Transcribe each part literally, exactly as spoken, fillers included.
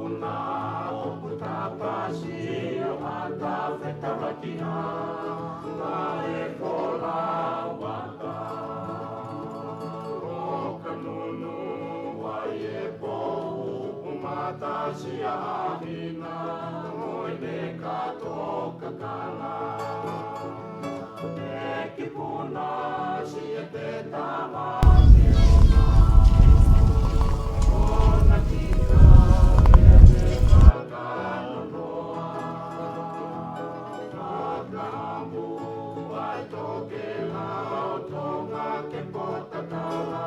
Na ʻoku tapasi ʻo ʻata fetaulaki ʻa e folau ʻa ʻo ka nunu ai e pou, ʻo matasia ʻa hina, mo e ne ka toka kala. Ekipuna, siʻi ʻe te tama ke ʻoma. ʻO na kita ke te fakanonoa. Fakaʻamu ai tokelau Tonga ke pota kala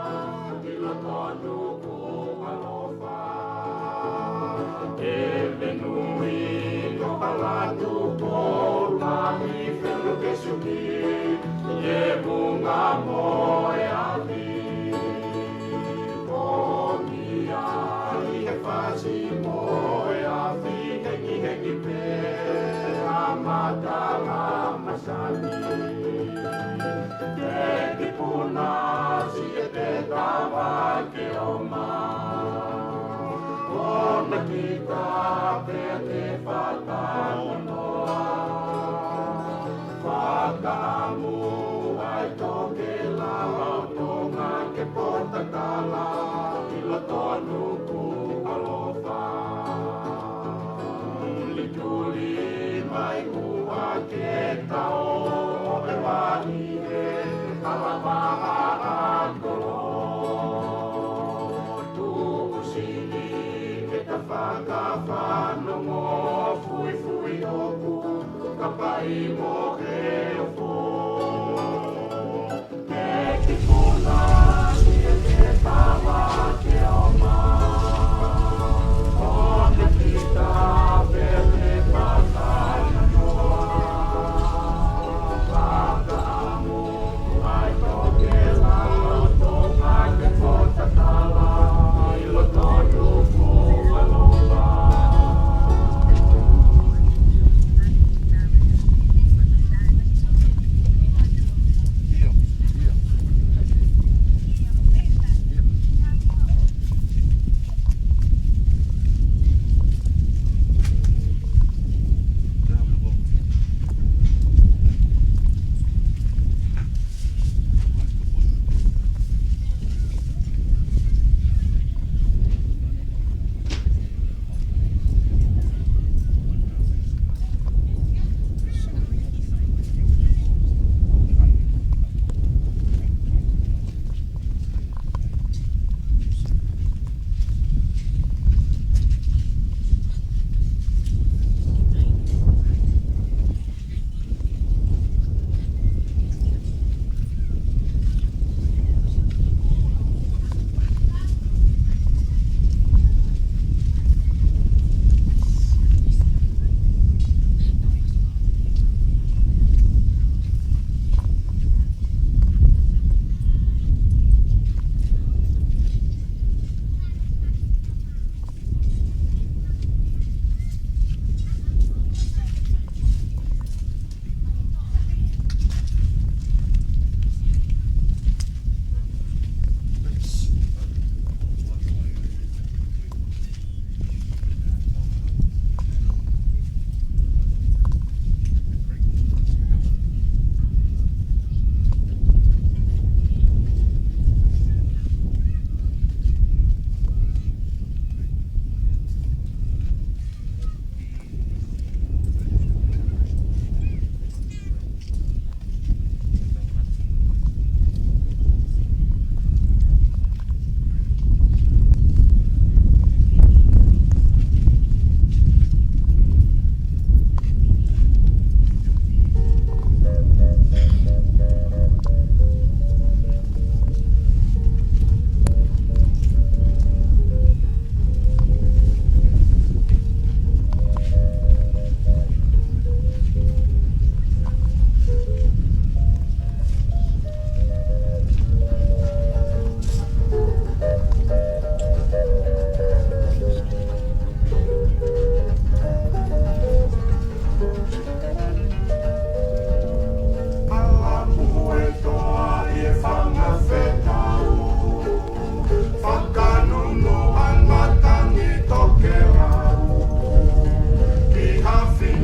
ʻi loto Nukuʻalofa. ʻE me nui ko Palatupo, lahi felu ke suki, ʻi he munga mo e afi. Ko mia ʻi he fasi mo e afi, hengihengi pē ʻa matala masani. Ekipuna, siʻi ʻe te tama ke ʻoma. ʻO na kita pea te fakanonoa. Fakaʻamu ai tokelau Tonga ke pota kala ʻi loto Nukuʻalofa. Tulituli mai ua ke tau ʻo e vahi he kalavaha ʻa kolo. Tuʻu siʻi ke ta fakafanongo, fuifui hoku kapai mo he ofo. Ekipuna, siʻi ʻe te tama ke ʻoma. ʻO na kita pea te fakanonoa. Fakaʻamu ai tokelau Tonga ke pota kala ʻi loto Nukuʻalofa.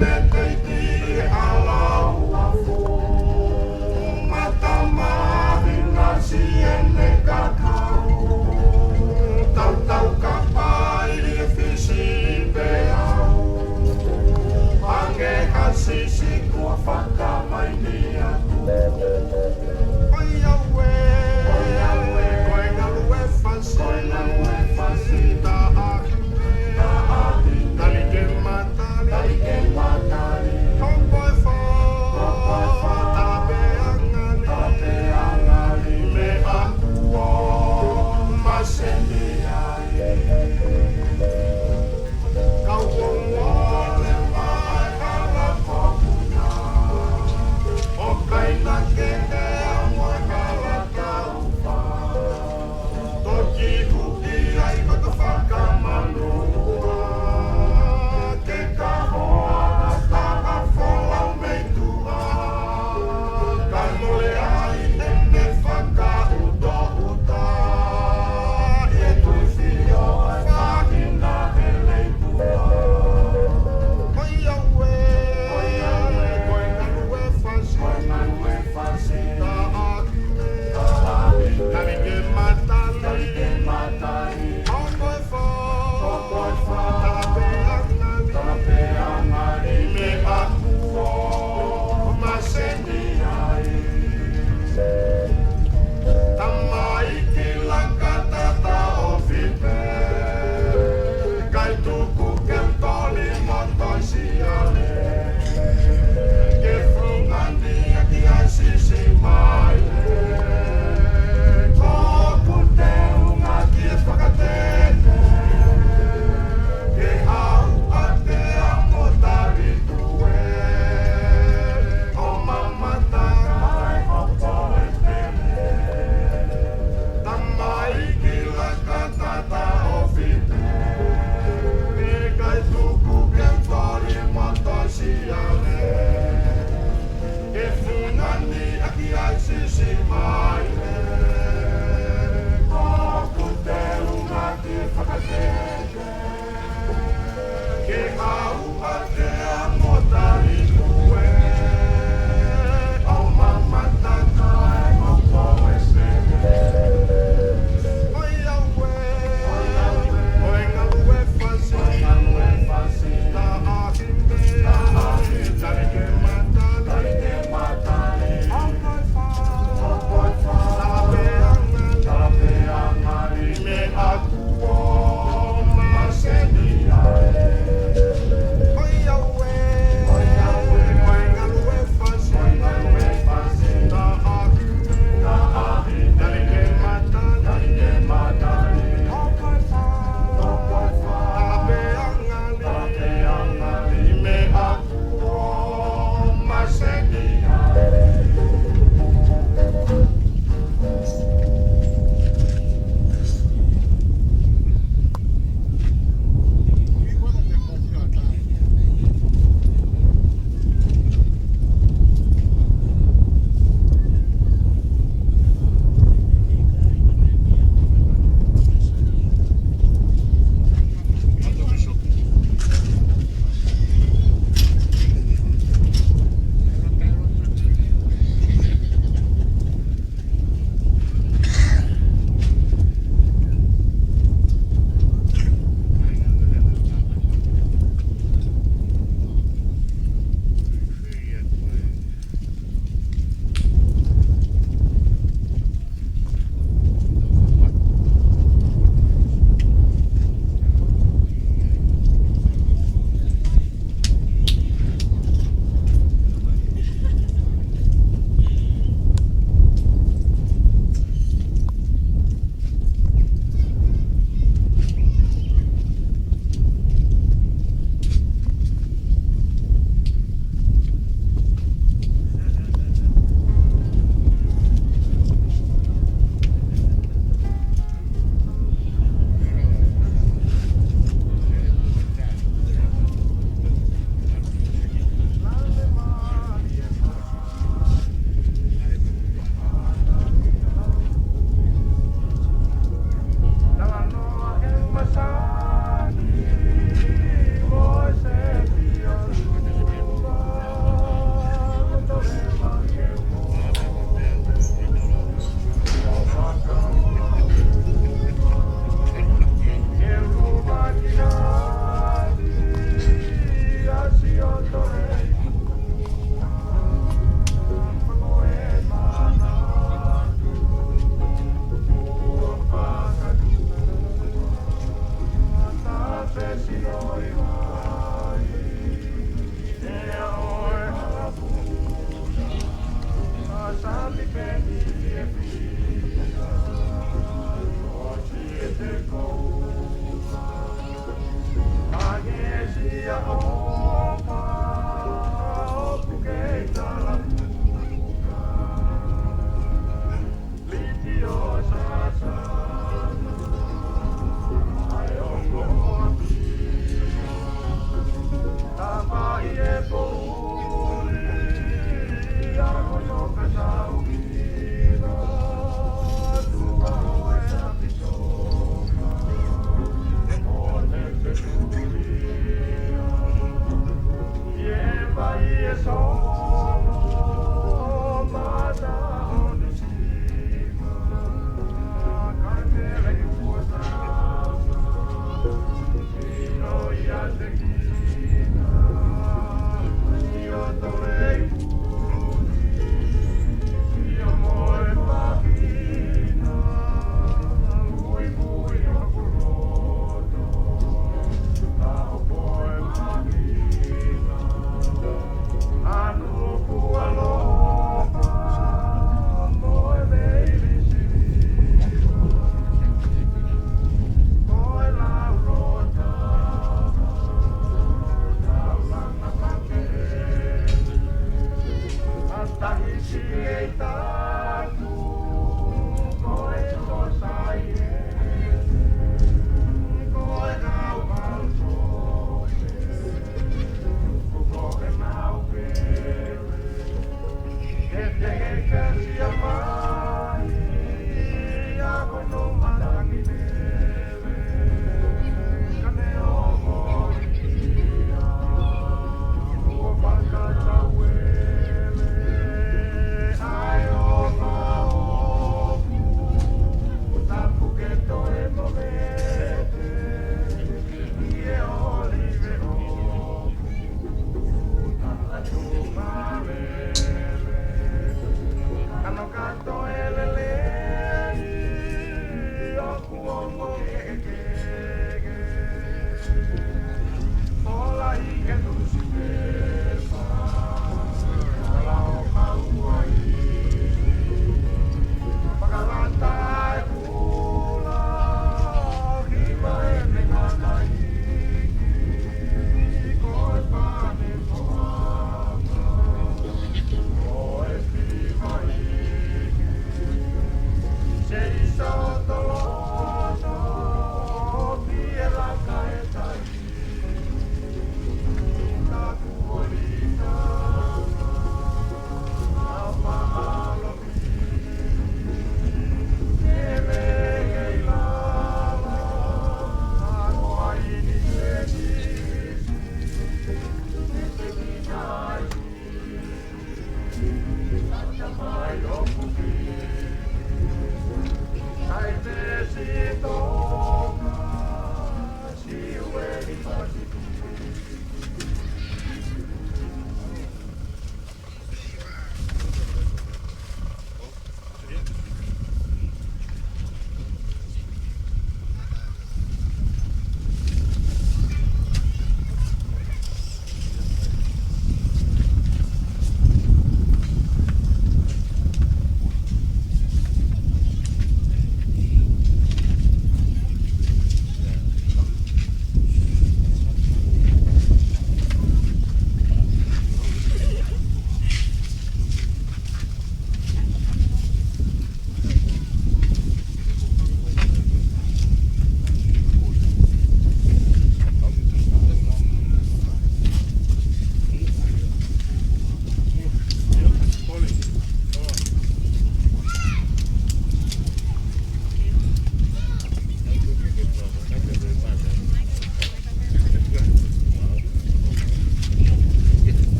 Teitei ʻi he ʻalu ʻa Fuʻu Mata Mahi, nasi ʻene kakau. Tautau ka pai e fisi pē au. Ange ha sisi kuo fakamai ni aku. Oi aue, oi aue, ko e ngalu e fasi, ko e ngalu e fasi, taʻaki, taʻaki, tali ke mata, tali ke mata.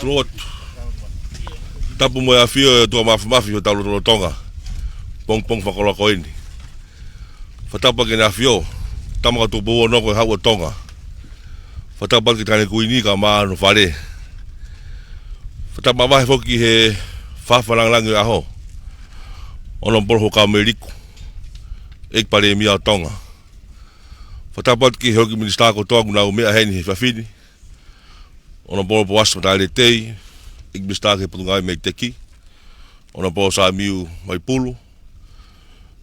Atu atu. Tapu mo e ʻafio ʻa e ʻOtua Māfimafi ʻo e tau lotolotonga. Pongipongi fakakoloa ko eni. Fakatapu ki Heʻene ʻAfio, Tama ko Tupou ʻo e Haʻu ʻo Tonga. Fakatapu ki he Taʻahine Kuini kae ʻumaʻā hono fale. Fakatapu makehe foki ki he Fafa Langilangi ʻo e ʻAho, ʻOnopolo Huʻakavameiliku, ʻEiki Palēmia ʻo Tonga. Fakatapu atu ki he houʻeiki minisitā kotoa kuo nau meʻa heni he efiafi ni, ʻOnopolo Poasi Mataʻi Letei, ʻEiki Minisitā ki he Potungāue Meiteki, ʻOnopolo Samiu Vaipulu,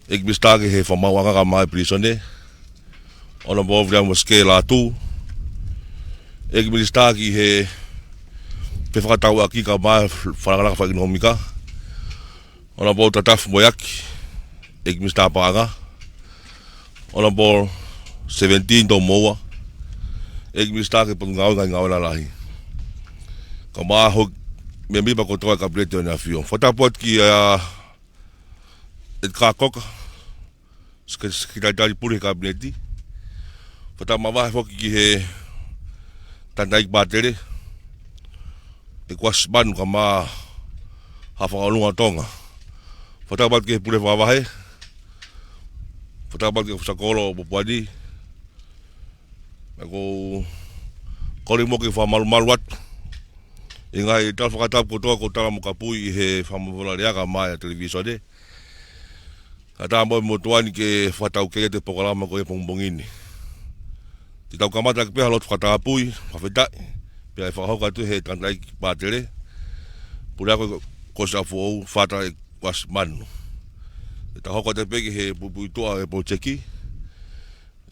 ʻEiki Minisitā ki he Fakamaauʻanga kae ʻumaʻā e Pilīsone, ʻOnopolo Viliami Mosikē Lātū, ʻEiki Minisitā ki he Fefakatauʻaki kae ʻumaʻā e Fakalakalaka Fakaʻekonōmika, ʻOnopolo Tatafu Moeaki, ʻEiki Minisitā Paʻanga, ʻOnopolo Sevenitini Toumoua, ʻEiki Minisitā ki he Potungāue Ngaahi Ngāue Lalahi, kae ʻumaʻā e houʻeiki mēmipa kotoa ʻo e Kapineti ʻo ʻEne ʻAfio. Fakatapu atu kia Edgar Cocker, Seke-, Sekelitali Pule Kapineti. Fakatapu mavahe foki ki he Tangataʻeiki Pātele, ʻEkuasi Manu kae ʻumaʻā Haʻa Fakaʻolunga ʻo Tonga. Fakatapu atu ki he Pule Fakavahe. Fakatapu atu ki he Ofisa Kolo ʻo Pupuani. Pea ʻoku ou kole muʻa ke fakamalumalu atu ʻi he ngaahi tala fakatapu kotoa kuo tala mo kapui ʻi he fakamafola leʻa kae ʻumaʻā e televīsone. Kae ʻatā mo e motuʻa ni ke fakataukei atu e polokalama ko ia ʻo e pongipongi ni. Te tau kamata ʻaki pē ha lotu fakatapui, fakafetaʻi, pea ʻe fakahoko atu ʻe he Tangataʻeiki Pātele, Puleako Kosipeli Foʻou, Fata ʻEkuasi Manu. Te tau hoko atu pē ki he puipuituʻa ʻo e polotieki,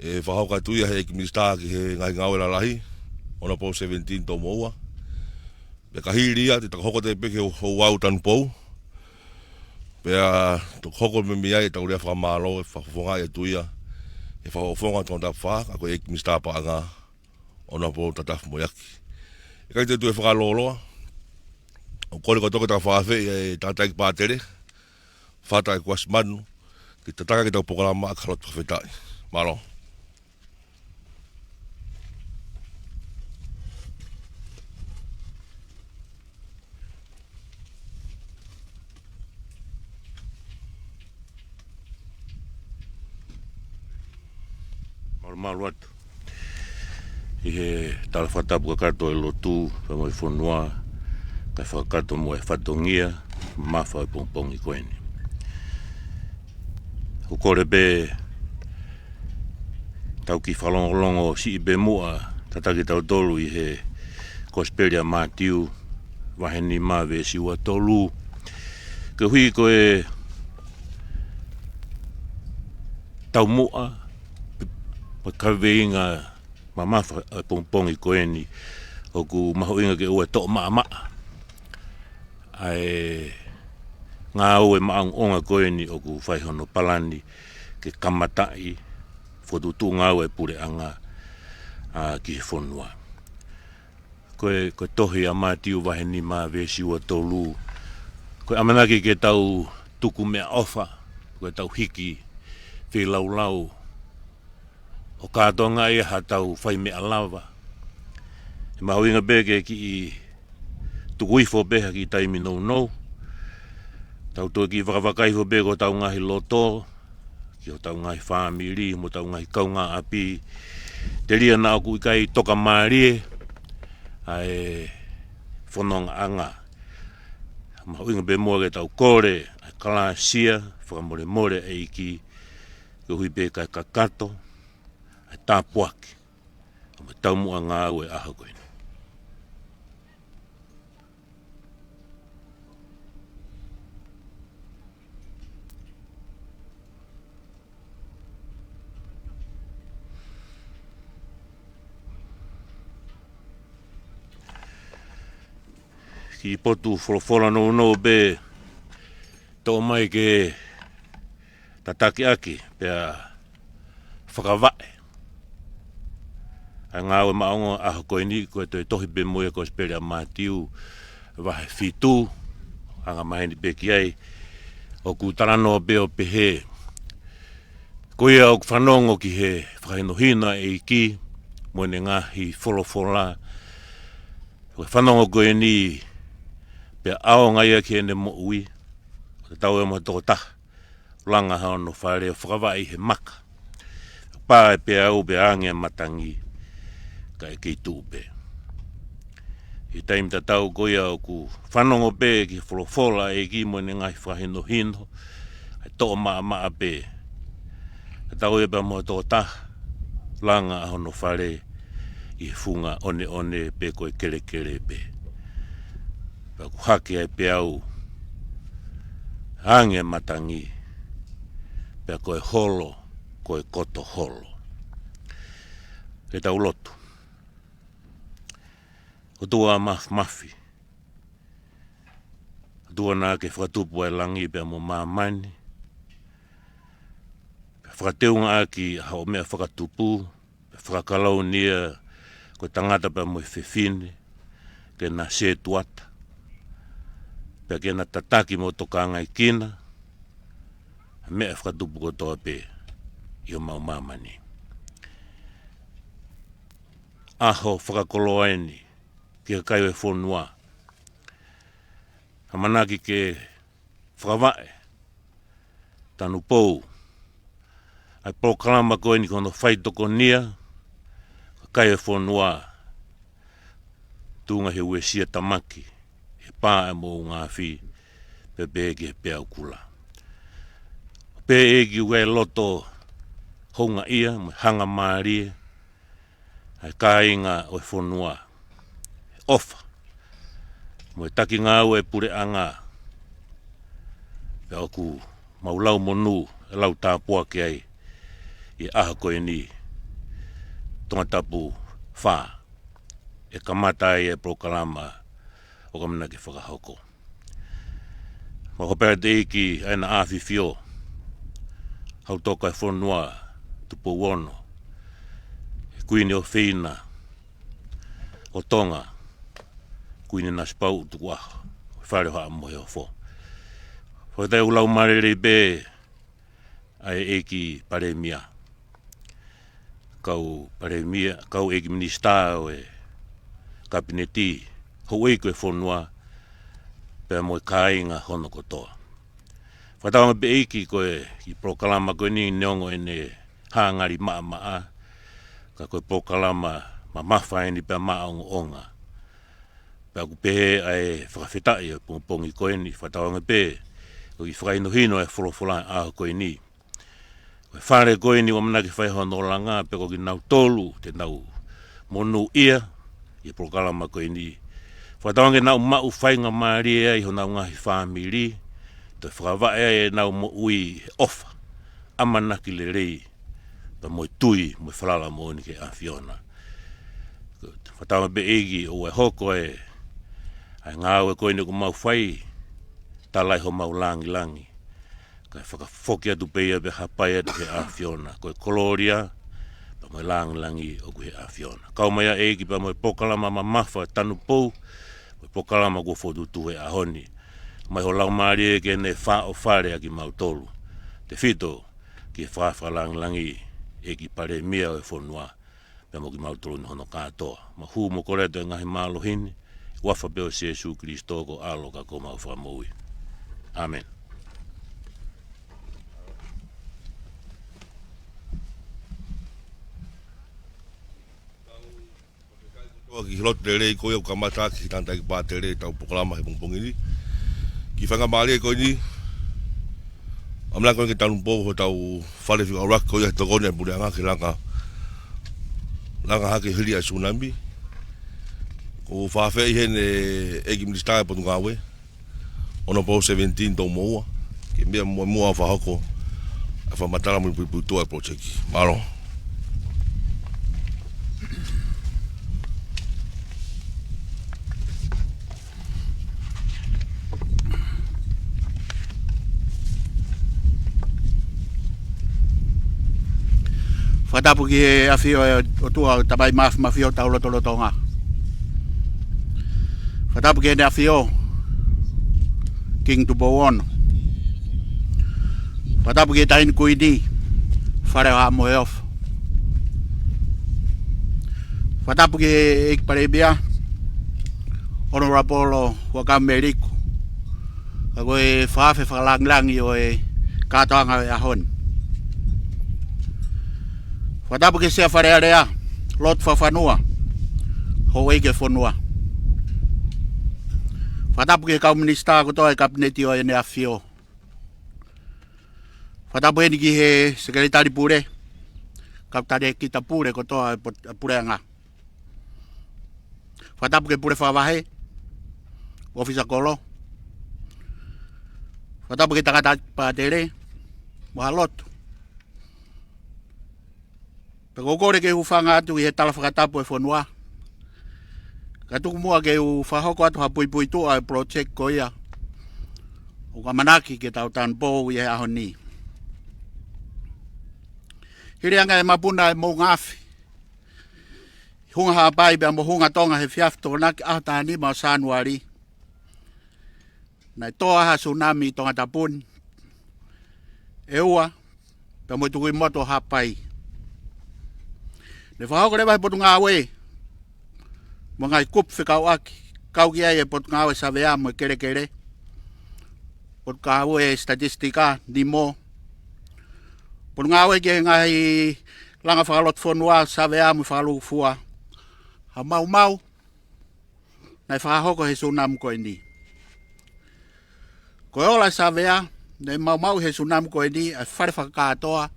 ʻe fakahoko atu ia ʻe he ʻEiki Minisitā ki he Ngaahi Ngāue Lalahi, Honourable Seventeen Toumoua. Pea ka hili ia, te tau hoko atu pē ki he Houhau Tanupou. Pea toki hoko mai mei ai ʻetau lea fakamālō, ʻe fakafofongaʻi atu ia ʻe he Fakafofonga Tongatapu Fā, ka ko e ʻEiki Minisitā Paʻanga, Honourable Tatafu Moeaki. ʻIkai te u toe fakalōloa, ʻoku ou kole kotoa ke tau fakaafeʻi e Tangataʻeiki Pātele, Fata ʻEkuasi Manu, ke tataki ʻetau polokalama ʻaki ha lotu fakafetaʻi. Mālō. Malumalu atu ʻi he tala fakatapu kakato ʻo e lotu pea mo e fonua, kae fakakakato mo e fatongia mamafa ʻo e pongipongi ko eni. ʻOku ou kole pē ke tau kiʻi fakalongolongo siʻi pē muʻa, tataki kitautolu ʻi he Kosipeli ʻa Mātiu, vahe nima veesi ua tolu. Koeʻuhi ko e taumuʻa mo e kaveinga mamafa ʻo e pongipongi ko eni, ʻoku mahuʻinga ke ʻoua ʻe toʻo maʻamaʻa ʻa e ngāue maʻongoʻonga ko eni ʻoku fai hono palani ke kamataʻi, fokotuʻutuʻu ngāue e puleʻanga, ʻa, ki he fonua. Ko e, ko e tohi ʻa Mātiu vahe nima veesi ua tolu. Ko e ʻamanaki ke tau tuku meʻaʻofa, ko e tau hiki feilaulau ʻo kātoangaʻi ʻa hotau fai meʻa lava. ʻE mahuʻinga pē ke kiʻi tuku hifo pē ha kiʻi taimi nounou. Tau toe kiʻi vakavaka hifo pē ki hotau ngaahi loto, ki hotau ngaahi fāmili, mo hotau ngaahi kaungāʻapi. Telia naʻa ʻoku ʻikai tokamālie ʻa e fonongaʻanga. Mahuʻinga pē muʻa ke tau kole ʻa e kalāsia, fakamolemole ʻa e ʻEiki, koeʻuhi pē kae kakato ʻa e tāpuaki ʻo e taumuʻa ngāue ʻaho ko eni. Kiʻi potu folofola nounou pē, toʻo mai ke tataki ʻaki, pea fakavaʻe ʻa e ngāue maʻongoʻonga ʻaho ko eni, ko e toe tohi pē mo ia Kosipeli ʻa Mātiu, vahe fitu, angamaheni pē ki ai, ʻoku talanoa pē ʻo pehē: Ko ia ʻoku fanongo ki he fakahinohino ʻa e ʻEiki mo ʻene ngaahi folofola, ko e fanongo ko eni, pea ʻaonga ia ki heʻene moʻui, ʻo tatau ia mo ha tokotaha langa hono fale ʻo fakavaʻe ʻi he maka. Pā e peau pea ange ʻa e matangi, ka ʻe kei tuʻu pē. ʻI he taimi tatau ko ia ʻoku fanongo pē ki he folofola ʻa e ʻEiki mo ʻene ngaahi fakahinohino, ʻe toʻo maʻamaʻa pē. Tatau ia pea mo ha tokotaha langa ʻa hono fale ʻi he funga ʻoneʻone pe ko e kelekele pē. Pea ʻoku hake ʻa e peau, ange ʻa e matangi, pea ko e holo, ko e koto holo. Ke tau lotu. ʻOtua Māfimafi, ʻOtua naʻa ke fakatupu ʻa e langi pea mo māmani, pea fakateunga ʻaki ʻa hoʻo meʻa fakatupu, pea fakakalauni ia ko e tangata pea mo e fefine, ke na sētuata, pea ke na tataki mo tokangaʻi kinaua ʻa e meʻa fakatupu kotoa pē ʻi homau māmani. ʻAho fakakoloa eni ki he kakai ʻo e fonua. ʻAmanaki ke fakavaʻe, tanupou ʻa e polokalama ko eni ki hono faitokonia ʻa e kakai ʻo e fonua, tuʻunga he uesia tamaki, he pā ʻa e moʻunga afi, pea pehē ki he peau kula. Pea ʻEiki, ʻoku ʻi ai e loto houngaʻia mo e hangamālie ʻa e kāinga ʻo e fonua, ʻofa mo e taki ngāue ʻa e puleʻanga, pea ʻoku mau lau monū ʻa e lau tāpuaki ai ʻi he ʻaho ko eni, Tongatapu fā, ʻe kamata ai e polokalama ʻoku ʻamanaki ke fakahoko. Mau hopo atu, ʻEiki, ʻa ʻEna ʻAfifio, Hau Toka ʻo e Fonua Tupou Ono, ʻa e Kuini ʻOfeina ʻo Tonga, Kuini Nanasipauʻu Tukuʻaho, Fale ʻo Haʻa Moheofo. Fakatau ʻoku laumālie lelei pē ʻa e ʻEiki Palēmia, kau Palēmia, kau ʻEiki Minisitā ʻo e Kapineti, houʻeiki ʻo e fonua, pea mo e kāinga hono kotoa. Fakatauange pē, ʻEiki, ko e kiʻi polokalama ko eni, neongo ʻene hā ngali maʻamaʻa, ka ko e polokalama mamafa eni pea maʻongoʻonga. Pea ʻoku pehē ʻa e fakafetaʻi ʻo e pongipongi ko eni, fakatauange pē ko e kiʻi fakahinohino ʻa e folofola ʻo e ʻaho ko eni. Ko e fale ko eni ʻoku ʻamanaki ke fai hono langa, pea ko kinautolu te nau monūʻia ʻi he polokalama ko eni. Fakatauange ke nau maʻu faingamālie ai honau ngaahi fāmili, toe fakavaʻe ai ʻenau moʻui he ʻofa, ʻamanaki lelei, pea mo e tui, mo e falala moʻoni ki he ʻAfiona. Fakatauange pē, ʻEiki, ʻoua ʻe hoko ʻa e, ʻa e ngāue ko eni ʻoku mau fai, tala ai homau langilangi, kae fakafoki atu pē ia pea hapai atu ki he ʻAfiona, ko e kolōlia pea mo e langilangi ʻoku ʻi he ʻAfiona. Kau mai ā, ʻEiki, pea mo e polokalama mamafa, tanupou, mo e polokalama kuo fokotuʻutuʻu he ʻaho ni. Mai ho Laumālie ke ne fāʻofale ʻa kimautolu, tefito ki he fakafakalāngilangi ʻEiki Palēmia ʻo e fonua, pea mo kimautolu ni hono kātoa. Mau hū mo kole atu e ngaahi mālohi ni ʻi he huafa pē ʻo Sēsū Kilisitō ko e ʻAlo ka ko homau Fakamoʻui. ʻĀmeni. Toa ki he lotu lelei ko ia ʻoku kamata ʻaki ʻe he tangataʻeiki pātele ʻetau polokalama he pongipongi ni. Kiʻi faingamālie ko eni, ʻamanaki ko eni ke tanupou hotau fale fika ʻuluaki ko ia he tokoni ʻa e puleʻanga ke langa, langa hake hili ʻa e sunami. ʻOku ou fakaafeʻi heni e ʻEiki Minisitā ʻo e Potungāue, Honourable Seventeen Toumoua, ke meʻa muʻa muʻa ʻo fakahoko ʻa e fakamatala mo e puipuituʻa ʻo e project. Mālō. Fakatapu ki he ʻafio ʻa e ʻOtua, Tamai Mafimafi ʻo tau lotolotonga. Fakatapu ki heʻene ʻafio Kingi Tupou Ono. Fakatapu ki he Taʻahine Kuini, Fale ʻo Haʻa Moheofo. Fakatapu ki he ʻEiki Palēmia, Honourable Huʻakavameiliku, ka ko e fakaafe fakalāngilangi ʻo e kātoanga ʻo e ʻaho ni. Fakatapu ki he Sea Fale Alea, Lotu Fakafanua, Houʻeiki ʻo e fonua. Fakatapu ki he kau minisitā kotoa ʻo e Kapineti ʻo ʻEne ʻAfio. Fakatapu heni ki he Sekelitali Pule, kau talēkita pule kotoa ʻo e pot-, ʻo e puleʻanga. Fakatapu ki he Pule Fakavahe, ʻŌfisa Kolo. Fakatapu ki he tangataʻeiki pātele mo ha lotu. Pea ʻoku ou kole ke u hūfanga atu ʻi he tala fakatapu ʻo e fonua, kae tuku muʻa ke u fakahoko atu ha puipuituʻa ʻo e project ko ia ʻoku ʻamanaki ke tau tanupou ʻi he ʻaho ni. Hili ange ʻa e mapuna ʻo e moʻunga afi, Hunga Haʻapai pea mo Hunga Tonga he efiafi Tokonaki, ʻaho taha nima ʻo Sānuali, Naʻe tō ai ha sunami ʻi Tongatapu ni, ʻEua, pea mo e Tukuʻimotu ʻo Haʻapai. Ne fakahoko leva ʻe he Potungāue mo e ngaahi kupu fekauʻaki, kau ki ai e Potungāue Savea mo e Kelekele, Potungāue Sitatisitika, NEMO, Potungāue ki he ngaahi langa fakalotofonua, Savea mo Fakalūkufua, ha maumau naʻe fakahoko he sunami ko eni. Ko e ola ʻa Savea, naʻe maumauʻi he sunami ko eni ʻa e fale fakakātoa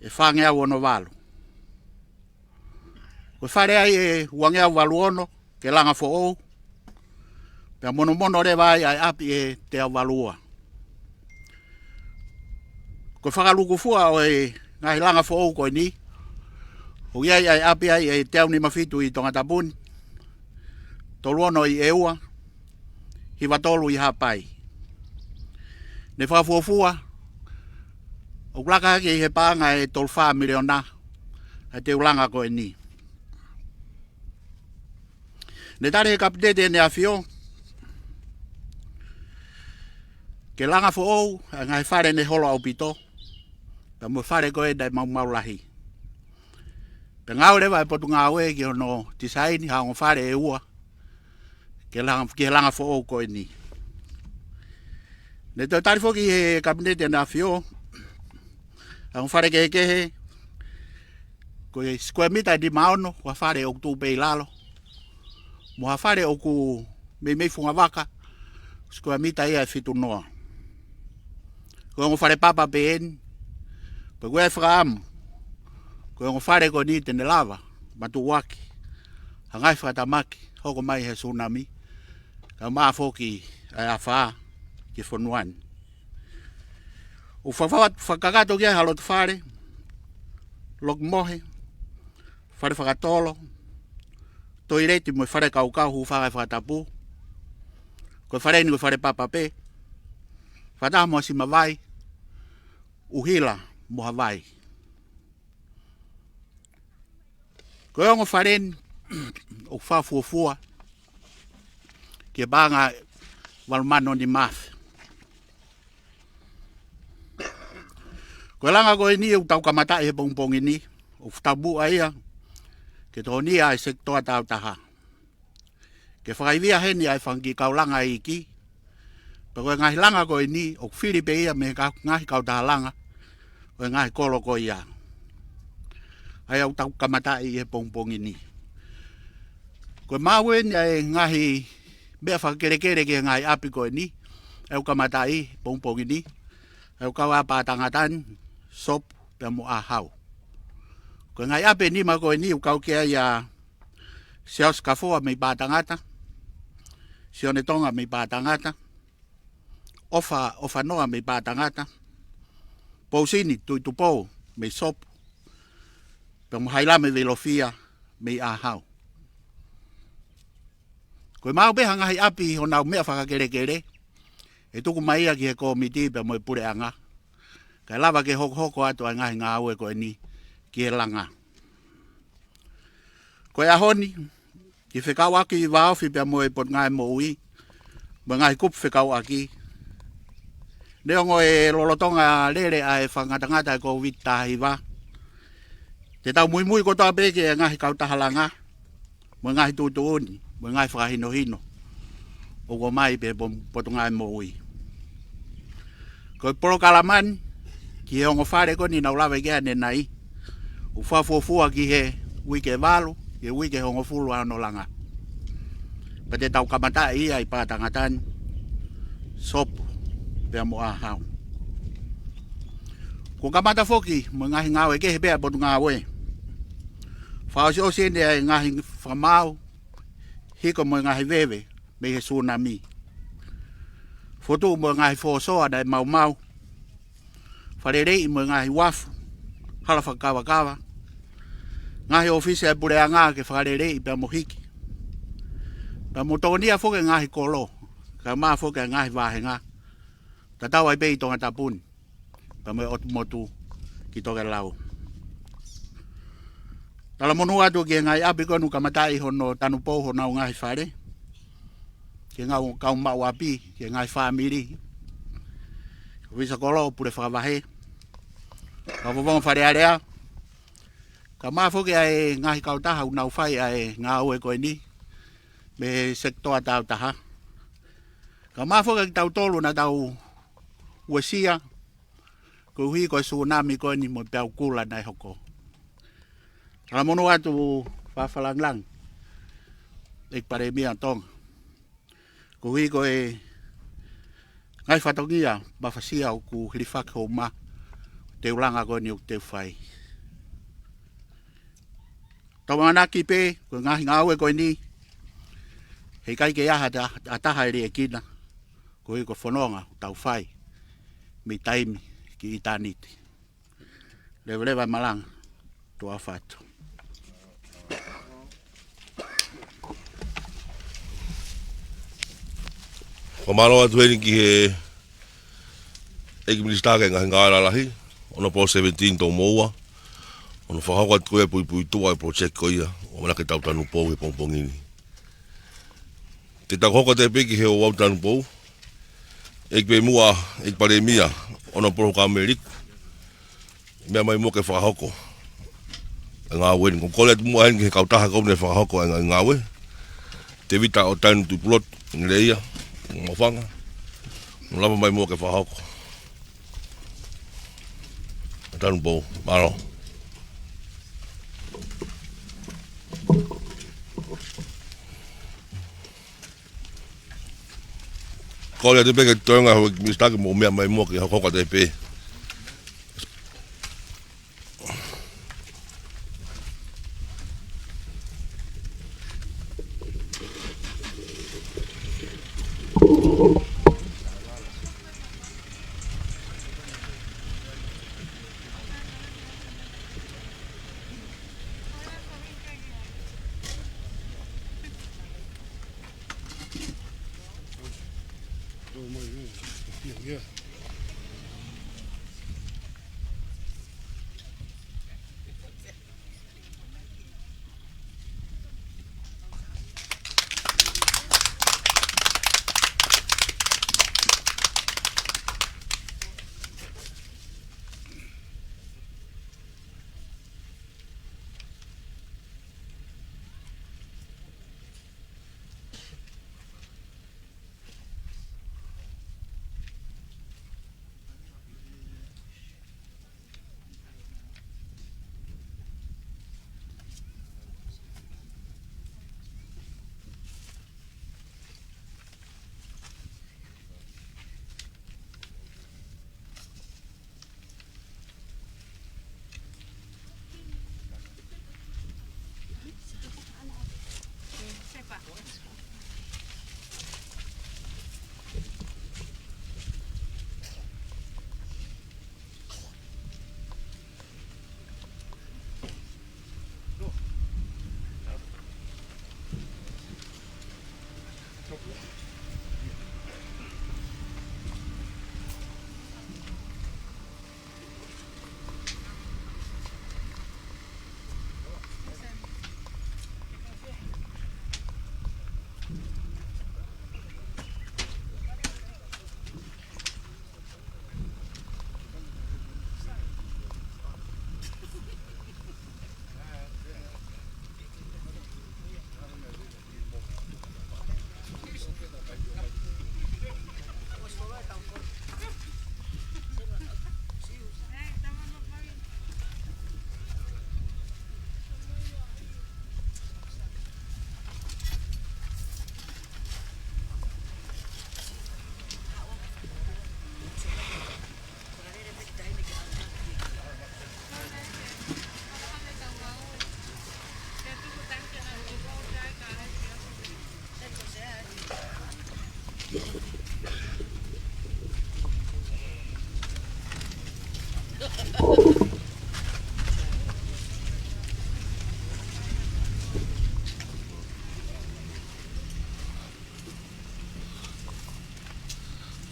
ʻe fāngeau ono valu. Ko e fale ai ʻe uangeau valu ono, ki he langa foʻou, pea monomono leva ai ʻa e ʻapi ʻe teau valu ua. Ko e fakalūkufua ʻo e ngaahi langa foʻou ko eni, ʻoku ʻi ai ʻa e ʻapi ai ʻe teau nima fitu ʻi Tongatapu ni, tolu ono ʻi ʻEua, hiva tolu ʻi Haʻapai. Ne fakafuofua ʻoku laka hake ʻi he paʻanga ʻe tolu fā miliona ʻa e teulanga ko eni. Ne tali ʻe he Kapineti ʻEne ʻAfio ke langa foʻou ʻa e ngaahi fale ne holo ʻaupito, pea mo e fale ko ē naʻe maumau lahi. Pea ngāue leva ʻa e Potungāue ki hono tisaini ha ongo fale ʻe ua ki he langa, ki he langa foʻou ko eni. Ne toe tali foki ʻe he Kapineti ʻEne ʻAfio ha ongo fale kehekehe, ko e sikuea mita ʻe nima ono, ko ha fale ʻoku tuʻu pē ʻi lalo, mo ha fale ʻoku meimei fungavaka, sikuea mita ia ʻe fitu noa. Ko e ongo fale papa pē eni, pea ko e fakaʻamu ko e ongo fale ko eni te ne lava matuʻuaki ha ngaahi fakatamaki hoko mai he sunami, kae ʻumaʻā foki ʻa e afā ki he fonua ni. ʻOku fakafa-, fakakakato ki ai ha loto fale, loki mohe, fale fakatolo, toileti mo e fale kaukau, hūfanga he fakatapu. Ko e fale ni ko e fale papa pē, fakataha mo ha sima vai, ʻuhila mo ha vai. Ko e ongo fale ni ʻoku fakafuofua ki he paʻanga ʻe valu mano nima afe. Ko e langa ko eni ʻoku tau kamataʻi he pongipongi ni, ʻoku taumuʻa ia ke tokoni ʻa e sekitoa taautaha ke fakaivia heni ʻa e fanga kiʻi kau langa iiki. Pea ko e ngaahi langa ko eni ʻoku fili pē ia mei he ka-, ngaahi kautaha langa ʻo e ngaahi kolo ko ia, ʻa ia ʻoku tau kamataʻi he pongipongi ni. Ko e maʻu eni ʻa e ngaahi meʻa fakakelekele ki he ngaahi ʻapi ko eni, ʻa ia ʻoku kamataʻi pongipongi ni, ʻa ia ʻoku kau ai ʻa Pātangata ni, Sopu pea mo ʻAhau. Ko e ngaahi ʻapi ʻe nima ko eni ʻoku kau ki ai ʻa Siaosi Kafoa mei Pātangata, Sione Tonga mei Pātangata, ʻOfa, ʻOfanoa mei Pātangata, Pousini Tuʻitupou mei Sopu, pea mo Hailame Veilofia mei ʻAhau. Ko e maʻu pē ha ngaahi ʻapi honau meʻa fakakelekele, ʻe tuku mai ia ki he kōmiti pea mo e puleʻanga, kae lava ke hokohoko atu ʻa e ngaahi ngāue ko eni ki he langa. Ko e ʻaho ni, kiʻi fekauʻaki vāofi pea mo e Potungāue Moʻui mo e ngaahi kupu fekauʻaki, neongo e lolotonga lele ʻa e fakangatangata ʻa e Kōviti taha hiva, te tau muimui kotoa pē ki he ngaahi kautaha langa mo e ngaahi tuʻutuʻuni mo e ngaahi fakahinohino ʻoku ʻomai pē he po-, Potungāue Moʻui. Ko e polokalama ni ki he ongo fale ko eni naʻa ku lave ki ai ʻanenai, ʻoku fakafuofua ki he uike ʻe valu ki he uike ʻe hongofulu ʻa hono langa. Pea te tau kamataʻi ia ʻi Pātangata ni, Sopu pea mo ʻAhau. Kuo kamata foki mo e ngaahi ngāue kehe pē ʻa e Potungāue. Fakaʻosiʻosi eni ʻa e ngaahi fakamaau, hiko mo e ngaahi veve mei he sunami. Fokotuʻu mo e ngaahi fōsoa naʻe maumau, fakaleleiʻi mo e ngaahi uafu, hala fakakavakava, ngaahi ʻōfisi ʻa e puleʻanga ke fakaleleiʻi pea mo hiki, pea mo tokonia foki e ngaahi kolo, kae ʻumaʻā foki e ngaahi vāhenga, tatau ai pē ʻi Tongatapu ni pea mo e ʻotu motu ki Tokelau. Talamonū atu ki he ngaahi ʻapi ko eni ʻoku kamataʻi hono tanupou honau ngaahi fale. ki he ngaahi kau maʻu ʻapi, ki he ngaahi fāmili, ʻofisa kolo, pule fakavahe, kau fakafofonga Fale Alea, kae ʻumaʻā foki ʻa e ngaahi kautaha ʻoku nau fai ʻa e ngāue ko eni mei he sekitoa taautaha, kae ʻumaʻā foki kitautolu naʻa tau uesia koeʻuhi ko e sūnami ko eni mo e peau kula naʻe hoko. Talamonū atu Fakafakalāngilangi, ʻEiki Palēmia Tonga, koeʻuhi ko e ngaahi fatongia mafasia ʻoku hilifaki homau teu langa ko eni ʻoku teu fai. Tau ʻamanaki pē ko e ngaahi ngāue ko eni, heʻikai ke ʻi ai ha ta-, ha taha ʻe liʻekina, koeʻuhi ko e fononga ʻoku tau fai mei taimi ki ʻitāniti. Leveleva e malanga, tuʻa ʻofa atu. Fakamālō atu heni ki he ʻEiki Minisitā ki he Ngaahi Ngāue Lalahi, Honourable Seventeen Toumoua, hono fakahoko atu ko ia e puipuituʻa e project ko ia ʻoku ʻamanaki ke tau tanupou he pongipongi ni. Te tau hoko atu pē ki he ouau tanupou. ʻEiki Femuʻa, ʻEiki Palēmia, Honourable Huʻakavameiliku, meʻa mai muʻa ke fakahoko e ngāue ni. Ko e kole atu muʻa heni ki he kautaha ko eni ʻe fakahoko e ngā-, ngāue. Tēvita ʻOtainu Tuʻipulotu, Ngeleia Mofanga, mou lava mai muʻa ke fakahoko e tanupou. Mālō. Kole atu pē ki he toenga ʻo e ʻEiki Minisitā ke mou meʻa mai muʻa ke hokohoko atu pē.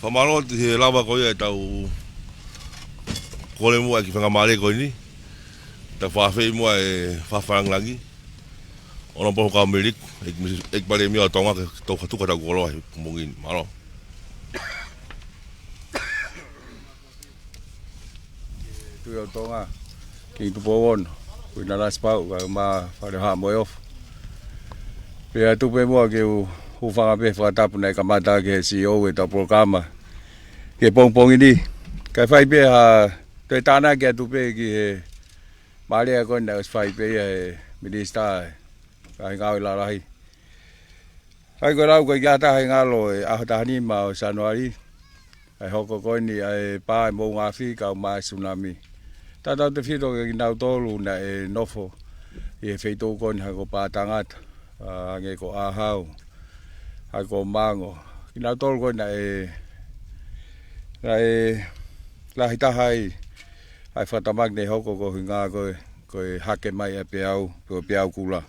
Fakamālō atu he lava ko ia ʻetau kole muʻa ki he faingamālie ko eni. Tau fakaafeʻi muʻa e Fakafakalāngilangi. Honourable Huʻakavameiliku, ʻEiki Misi-, ʻEiki Palēmia ʻo Tonga, ke tau fakatuku ʻetau koloa he pongipongi ni. Mālō. Tuʻi ʻo Tonga, Kingi Tupou Ono, Kuini Lalasi Pauʻu, kae ʻumaʻā Fale Haʻa Moheofo. Pea tuku pē muʻa ke u hūfanga pē he fakatapu naʻe kamata ʻaki ʻe he C E O ʻetau polokalama ki he pongipongi ni. Kae fai pē ha toe tānaki atu pē ki he mālie ko ē naʻe ʻosi fai pē ia ʻe he Minisitā ʻo e Ngāue Lalahi. ʻA ia ko e lau ko ē ki he taha ʻi he ngalo ʻi he ʻaho taha nima ʻo Sānuali, ʻa e hoko ko eni ʻa e pā ʻi he moʻunga afi kae ʻumaʻā e sunami. Tautautefito kiate kinautolu naʻe nofo ʻi he feituʻu ko eni hangē ko Pātangata, ʻa, hangē ko ʻĀhau, hangē ko Mango. Kinautolu ko ē naʻe, naʻe lahi taha ai ʻa e fakatamaki naʻe hoko koeʻuhi ko e, ko e hake mai ʻa e peau, ko e peau kula.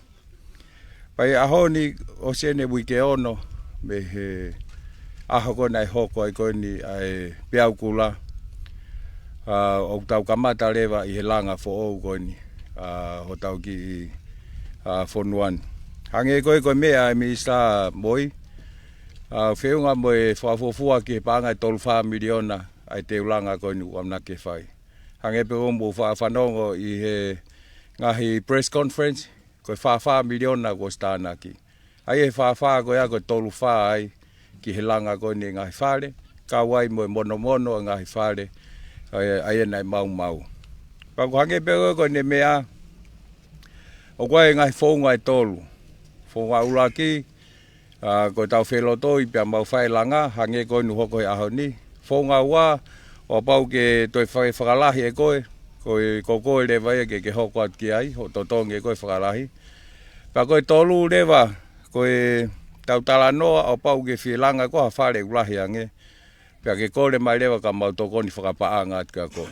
Pea ʻi he ʻaho ni, ʻosi eni e uike ono mei he ʻaho ko ē naʻe hoko ai ko eni ʻa e peau kula, ʻa, ʻoku tau kamata leva ʻi he langa foʻou ko eni, ʻa, hotau kiʻi, ʻa, fonua ni. Hangē ko ē ko e meʻa ʻa e Minisitā Moi, ʻa, feʻunga mo e fakafuofua ki he paʻanga ʻe tolu fā miliona ʻa e teu langa ko eni ʻoku ʻamanaki ke fai. Hangē pē ko ʻemau faʻa fanongo ʻi he ngaahi press conference, ko e fā fā miliona kuo ʻosi tānaki. ʻA ia he fā fā ko ia ko e tolu fā ai ki he langa ko eni e ngaahi fale, kau ai mo e monomono e ngaahi fale, ʻa ia, ʻa ia naʻe maumau. Pea ʻoku hangē pē ko ē ko ʻene meʻa, ʻoku ʻi ai e ngaahi founga ʻe tolu. Founga ʻuluaki, ʻa, ko ʻetau felotoi pea mau fai e langa, hangē ko eni ʻoku hoko he ʻaho ni. Founga ua, ʻo kapau ke toe fai fakalahi ʻe koe, ko e, ko koe leva ia ke, ke hoko atu ki ai, hoʻo totongi ʻe koe fakalahi. Pea ko e tolu leva, ko ʻetau talanoa, ʻo kapau ke fie langa koe ha fale ʻoku lahi ange, pea ke kole mai leva ka mau tokoni fakapaʻanga atu kia koe.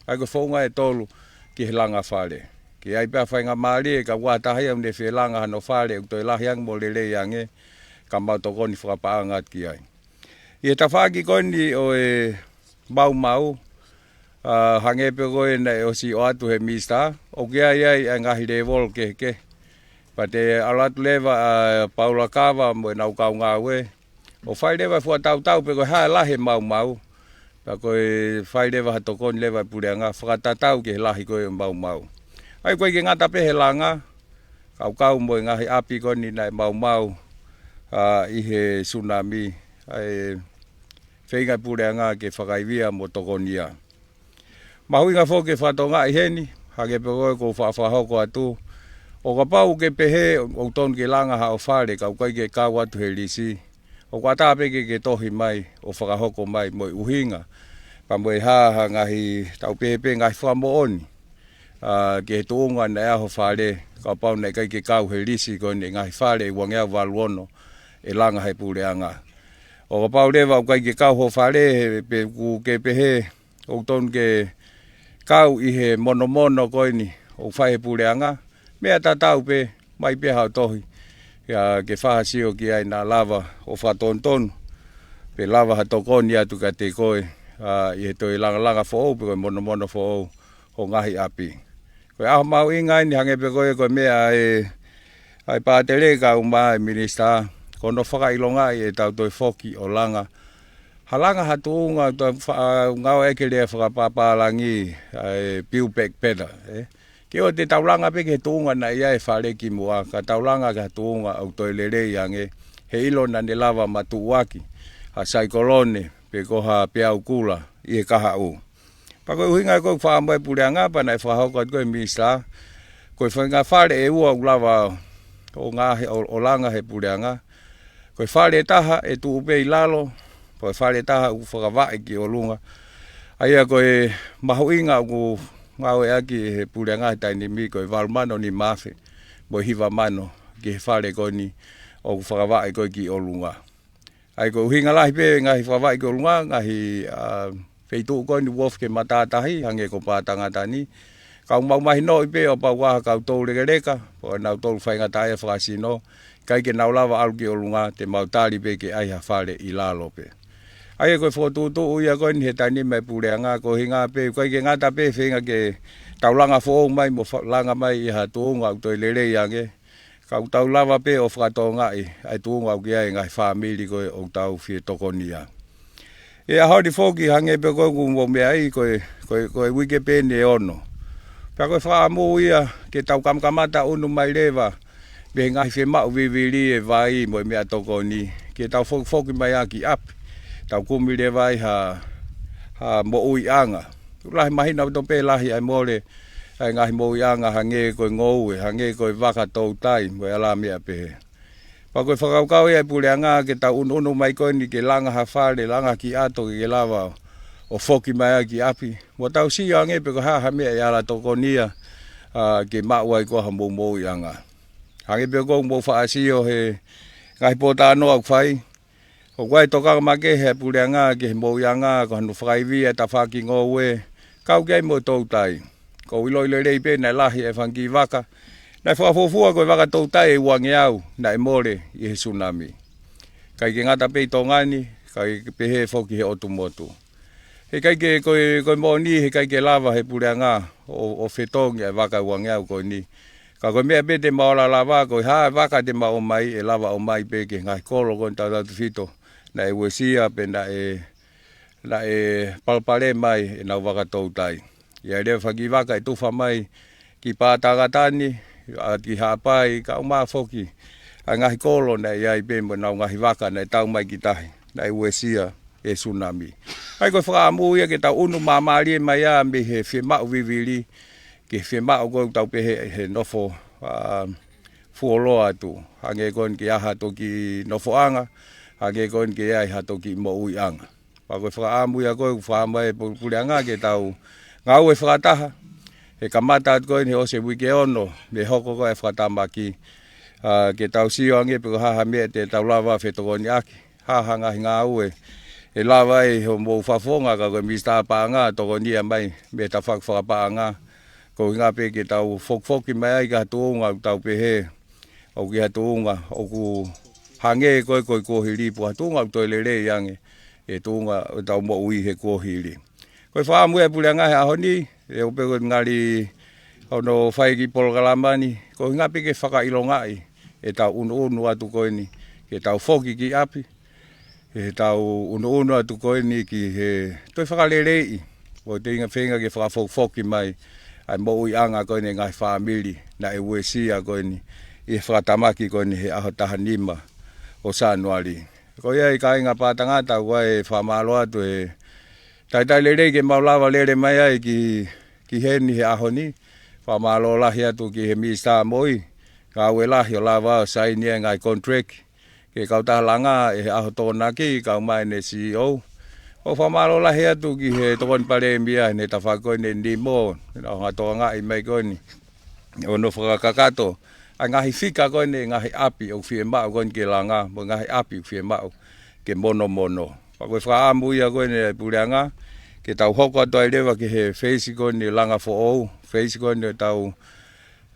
ʻA ia ko e founga ʻe tolu ki he langa fale. Ke ʻi ai pē ha faingamālie, kapau ʻoku ʻi ai ha taha ia ʻoku ne fie langa hano fale ʻoku toe lahi ange mo lelei ange, ka mau tokoni fakapaʻanga atu ki ai. ʻI he tafaʻaki ko eni ʻo e maumau, ʻa, hangē pē ko ē naʻe ʻosi ʻoatu ʻe he Minisitā, ʻoku ʻi ai ʻa e ngaahi lēvolo kehekehe. Pea te u ʻalu atu leva ʻa Paula Kava mo ʻenau kau ngāue, ʻo fai leva e fuatautau pe ko e hā e lahi e maumau. Pea ko e fai leva ha tokoni leva e puleʻanga, fakatatau ki he lahi ko ē e maumau. ʻA ia ʻoku ʻikai ke ngata pē he langa, kae kau mo e ngaahi ʻapi ko eni naʻe maumau, ʻa, ʻi he sunami, ʻa e feinga e puleʻanga ke fakaivia mo tokonia. Mahuʻinga foki e fakatokangaʻi heni, hangē pē ko ē ʻoku ou faʻa fakahoko atu. ʻO kapau ke pehē ʻoku tonu ke langa haʻo fale, ka ʻoku ʻikai ke kau atu he lisi, ʻoku ʻatā pē ke ke tohi mai, ʻo fakahoko mai mo e ʻuhinga. Pea mo e hā ha ngaahi, tau pehē pē ngaahi fakamoʻoni, ʻa, ki he tuʻunga naʻe ʻi ai ho fale, kapau naʻe ʻikai ke kau he lisi ko eni e ngaahi fale ʻe uangeau valu ono ʻe langa he puleʻanga. ʻO kapau leva ʻoku ʻikai ke kau ho fale, he pe ʻoku ke pehē ʻoku tonu ke kau ʻi he monomono ko eni ʻoku fai he puleʻanga, meʻa tatau pē, mai pē haʻo tohi, ʻa, ke fai ha sio ki ai naʻa lava ʻo fakatonutonu, pe lava ha tokoni atu kiate koe, ʻa, ʻi he toe langalanga foʻou, pe ko e monomono foʻou ho ngaahi ʻapi. Ko e ʻaho mahuʻinga eni hangē pē ko ē ko e meʻa ʻa e, ʻa e pātele kae ʻumaʻā e Minisitā, ko hono fakaʻilongaʻi ʻetau toe foki ʻo langa. Ha langa ha tuʻunga toe fa-, ngāueʻaki e lea fakapapālangi, ʻa e build back better, ē? Ke ʻoua te tau langa pē ki he tuʻunga naʻe ʻi ai e fale kimuʻa, ka tau langa ki ha tuʻunga ʻoku toe lelei ange, he ʻilo naʻa ne lava matuʻuaki ha saikolone, pe ko ha peau kula ʻi he kahaʻu. Pea ko e ʻuhinga ko ē ʻoku faʻa mai e puleʻanga pea naʻe fakahoko atu ko ē ʻe he Minisitā, ko e faʻahinga fale ʻe ua ʻoku lava ʻo ngaohi ʻo, ʻo langa he puleʻanga. Ko e fale ʻe taha ʻe tuʻu pē ʻi lalo, ko e fale ʻe taha ʻoku fakavaʻe ki ʻolunga. ʻA ia ko e mahuʻinga ʻoku ngāueʻaki ʻe he puleʻanga he taimi ni ko e valu mano nima afe, mo e hiva mano ki he fale ko eni ʻoku fakavaʻe ko ē ki ʻolunga. ʻA ia ko e ʻuhinga lahi pē ngaahi fakavaʻe ki ʻolunga, ngaahi, ʻa, feituʻu ko eni ʻoku ofi ki he matātahi, hangē ko Pātangata ni. Ka ʻoku mau mahinoʻi pē ʻo kapau ʻoku ʻi ai ha kau toulekeleka, pe ko kinautolu faingataʻaʻia fakasino, ʻikai ke nau lava ʻalu ki ʻolunga, te mau tali pē ke ʻai ha fale ʻi lalo pē. ʻA ia ko e fokotuʻutuʻu ia ko eni he taimi ni mei he puleʻanga, ko e ʻuhinga pē, ʻoku ʻikai ke ngata pē feinga ke tau langa foʻou mai mo fa-, langa mai ʻi ha tuʻunga ʻoku toe lelei ange, Ka ʻoku tau lava pē ʻo fakatokangaʻi ʻa e tuʻunga ʻoku ʻi ai e ngaahi fāmili ko ē ʻoku tau fie tokonia. ʻI he ʻaho ni foki hangē pē ko ē ʻoku mou meaʻi, ko e, ko e, ko e uike pē eni ʻe ono. Pea ko e fakaʻamu ia ke tau kamakamata ʻunu mai leva mei he ngaahi fiemaʻu vivili ʻa e vai mo e meʻatokoni, ke tau fokifoki mai ʻaki ʻapi, tau kumi leva ai ha, ha moʻuiʻanga. ʻOku lahi mahino ʻaupito pē lahi ʻa e mole ʻa e ngaahi moʻuiʻanga hangē ko e ngoue, hangē ko e vaka toutai mo e alā meʻa pehē. Pea ko e fakakaukau ia ʻa e puleʻanga ke tau ʻunuʻunu mai ko eni ke langa ha fale, langa ki ʻato ke ke lava ʻo foki mai ʻaki ʻapi. Mo tau sio ange pē ko e hā ha meʻa ʻe ala tokonia, ʻa, ke maʻu ai ko ha moʻumoʻuiʻanga. Hangē pē ko ʻoku mou faʻa sio he ngaahi pōtalanoa ʻoku fai, ʻoku ʻi ai e tokanga makehe ʻa e puleʻanga ki he moʻuiʻanga, ko hano fakaivia e tafaʻaki ngoue, kau ki ai mo e toutai. ʻOku ou ʻiloʻi lelei pē naʻe lahi e fanga kiʻi vaka naʻe fakafuofua ko e vaka toutai ʻe uangeau naʻe mole ʻi he sunami. ʻIkai ke ngata pē ʻi Tonga ni, kae pehē foki he ʻotu motu. Heʻikai ke, ko e, ko e moʻoni, heʻikai ke lava he puleʻanga ʻo, ʻo fetongi ʻa e vaka ʻe uangeau ko eni. Ka ko e meʻa pē te mau ala lava, ko e hā e vaka te mau ʻomai, ʻe lava ʻomai pē ki he ngaahi kolo ko eni tautautefito naʻe uesia pe naʻe, naʻe palopalema ai ʻenau vaka toutai. ʻI ai leva fanga kiʻi vaka ʻe tufa mai ki Pātangata ni, ʻa ki Haʻapai, kae ʻumaʻā foki ʻa e ngaahi kolo naʻe ʻi ai pē mo ʻenau ngaahi vaka naʻe tau mai ki tahi, naʻe uesia ʻe he sunami. ʻA ia ko e fakaʻamu ia ke tau ʻunu māmālie mai ā mei he fiemaʻu vivili ki he fiemaʻu ko ē ʻoku tau pehē he nofo, ʻa, fuoloa atu. Hangē ko eni ke ʻi ai ha toki nofoʻanga, hangē ko eni ke ʻi ai ha toki moʻuiʻanga. Pea ko e fakaʻamu ia ko ē ʻoku fakaʻamu ai e pu-, puleʻanga ke tau ngāue fakataha. He kamata atu ko eni he ʻosi e uike ono mei he hoko ko ē e fakatamaki, ʻa, ke tau sio ange pē ko e hā ha meʻa te tau lava fetokoniʻaki, hā ha ngaahi ngāue ʻe lava ai hoʻomou fakafofonga ka ko e Minisitā Paʻanga tokonia mai mei he tafaʻaki fakapaʻanga. Ko e ʻuhinga pē ke tau fokifoki mai ai ki ha tuʻunga ʻoku tau pehē ʻoku ʻi ha tuʻunga ʻoku hangē ko ē ko e kuohili, pe ko ha tuʻunga ʻoku toe lelei ange e tuʻunga ʻo ʻetau moʻui he kuohili. Ko e fakaʻamu ia ʻa e puleʻanga he ʻaho ni, ʻe ʻoua pē ko e ngali hono fai e kiʻi polokalama ni, ko e ʻuhinga pē ke fakaʻilongaʻi ʻetau ʻunuʻunu atu ko eni, ke tau foki ki ʻapi, ʻetau ʻunuʻunu atu ko eni ki he toe fakaleleiʻi, ʻo te inga feinga ke fakafokifoki mai ʻa e moʻuiʻanga ko eni e ngaahi fāmili naʻe uesia ko eni ʻi he fakatamaki ko eni he ʻaho taha nima ʻo Sānuali. Ko ia ʻi he kāinga Pātangata, ʻoku ou fakamālō atu he talitali lelei ke mau lava lele mai ai ki, ki heni he ʻaho ni. Fakamālō lahi atu ki he Minisitā Moʻui, ngāue lahi ʻo lava ʻo saini e ngaahi contract ki he kautaha langa ʻi he ʻaho Tokonaki, kae ʻumaʻā ʻene C E O. ʻOku ou fakamālō lahi atu ki he Tokoni Palēmia heʻene tafaʻaki ko eni ni mo, ʻenau hanga ʻo tokangaʻi mai ko eni ʻo nau fakakakato ʻa e ngaahi fika ko eni e ngaahi ʻapi ʻoku fiemaʻu ko eni ke langa, mo e ngaahi ʻapi ʻoku fiemaʻu ke monomono. Pea ko e fakaʻamu ia ko eni ʻa e puleʻanga, ke tau hoko atu ai leva ki he phase ko eni langa foʻou, phase ko eni ʻo ʻetau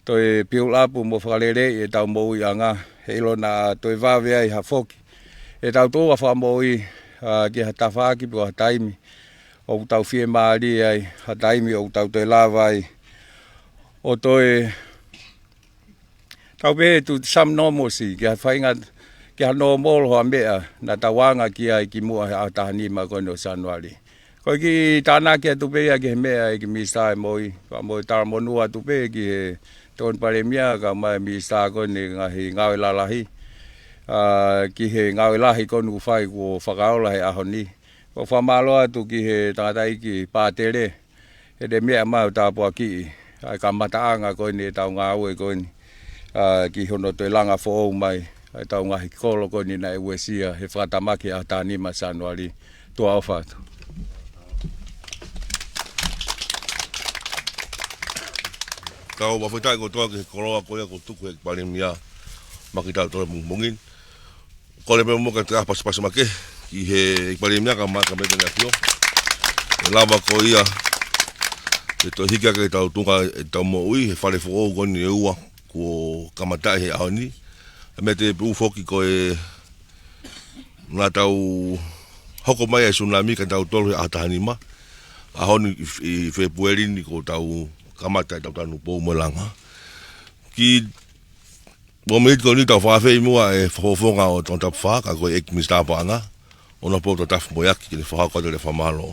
toe build up mo fakaleleiʻi ʻetau moʻuiʻanga, heiʻilo naʻa toe vave ai ha foki ʻetau tuʻunga fakamoʻui, ʻa, ki ha tafaʻaki pe ko ha taimi ʻoku tau fiemālie ai, ha taimi ʻoku tau toe lava ai ʻo toe, tau pehē, to some normalcy, ki ha faʻahinga, ki ha normal ha meʻa naʻa tau anga ki ai kimuʻa he ʻaho taha nima ko eni ʻo Sānuali. Ko e kiʻi tānaki atu pē ia ki he meʻa ʻa e kiʻi Minisitā ʻo e Moʻui, pea mo e talamonū atu pē ki he Tokoni Palēmia kae ʻumaʻā e Minisitā ko eni e ngaahi ngāue lalahi, ʻa, ki he ngāue lahi ko eni ʻoku fai kuo fakaola he ʻaho ni. ʻOku ou fakamālō atu ki he tangataʻeiki Pātele, heʻene meʻa mai ʻo tāpuakiʻi ʻa e kamataʻanga ko eni ʻetau ngāue ko eni, ʻa, ki hono toe langa foʻou mai ʻa ʻetau ngaahi kolo ko eni naʻe uesia he fakatamaki ʻaho taha nima Sānuali. Tuʻa ʻofa atu. Tau fakafetaʻi kotoa ki he koloa ko ia kuo tuku ʻe he Palēmia maʻa kitautolu he pongipongi ni. Kole pē mo ka te ʻai ha pasipasi makehe ki he ʻEiki Palēmia kae ʻumaʻā e Kapineti ʻo ʻAfio, ke lava ko ia ke toe hiki hake ʻetau tuʻunga ʻetau moʻui he fale foʻou ko eni ʻe ua kuo kamataʻi he ʻaho ni. Pea mo e tuʻu foki ko e naʻa tau hoko mai ʻa e sunami kia kitautolu he ʻaho taha nima, ʻaho ni ʻi, ʻi Fēpueli ni kuo tau kamata ʻetau tanupou mo e langa. Ki Mōmeniti ko eni tau fakaafeʻi muʻa e fakafofonga ʻo e Tongatapu Fā, ka ko e ʻEiki Minisitā Paʻanga, ʻOnapolo Tatafu Moeaki, ke ne fakahoko atu e fakamālō.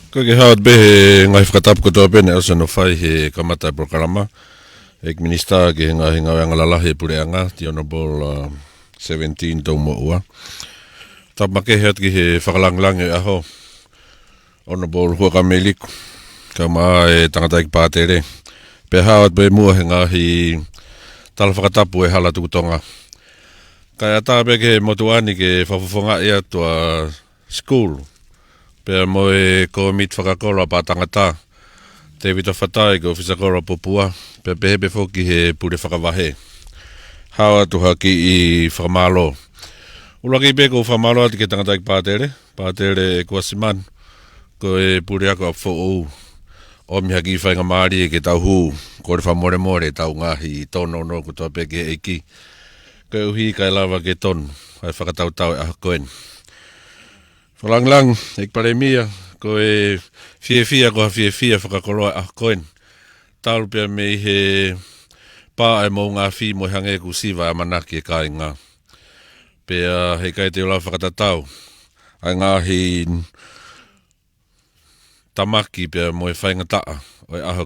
Ko e ke hao atu pē he ngaahi fakatapu kotoa pē naʻe ʻosi hono fai he kamata e polokalama. ʻEiki Minisitā ki he ngaahi ngāueʻanga lalahi e puleʻanga, the Honourable, uh, Seventeen Toumoʻua. Tapu makehe atu ki he fakalāngilangi ʻo e ʻaho, Honourable Huʻakavameiliku, kae ʻumaʻā e tangataʻeiki pātele. Pea hao atu pē muʻa he ngaahi tala fakatapu e Hala Tuku Tonga. Kae ʻatā pē ki he motuʻa ni ke fakafofongaʻi atu ʻa e sikulu, pea mo e kōmiti fakakolo ʻa Pātangata, Tēvita Fatai ko e ʻōfisa kolo ʻa Popua, pea pehē pē foki he pule fakavahe. Hao atu ha kiʻi fakamālō. ʻUluaki pē ʻoku ou fakamālō atu ki he tangataʻeiki pātele, Pātele Kuasimanu, ko e puleako ʻa Foʻou. ʻOmi ha kiʻi faingamālie ke tau hū, kole fakamolemole ʻetau ngaahi tōnounou kotoa pē ki he ʻEiki, koeʻuhi kae lava ke tonu ʻa e fakatautau e ʻaho ko eni. Fakalāngilangi, ʻEiki Palēmia, ko e fiefia, ko ha fiefia fakakoloa e ʻaho ko eni. Talu pē mei he pā ʻa e moʻunga afi mo e hangē kuo siva e ʻamanaki e kāinga. Pea heʻikai te u lava fakatatau ʻa e ngaahi tāmaki pea mo e faingataʻa ʻo e ʻaho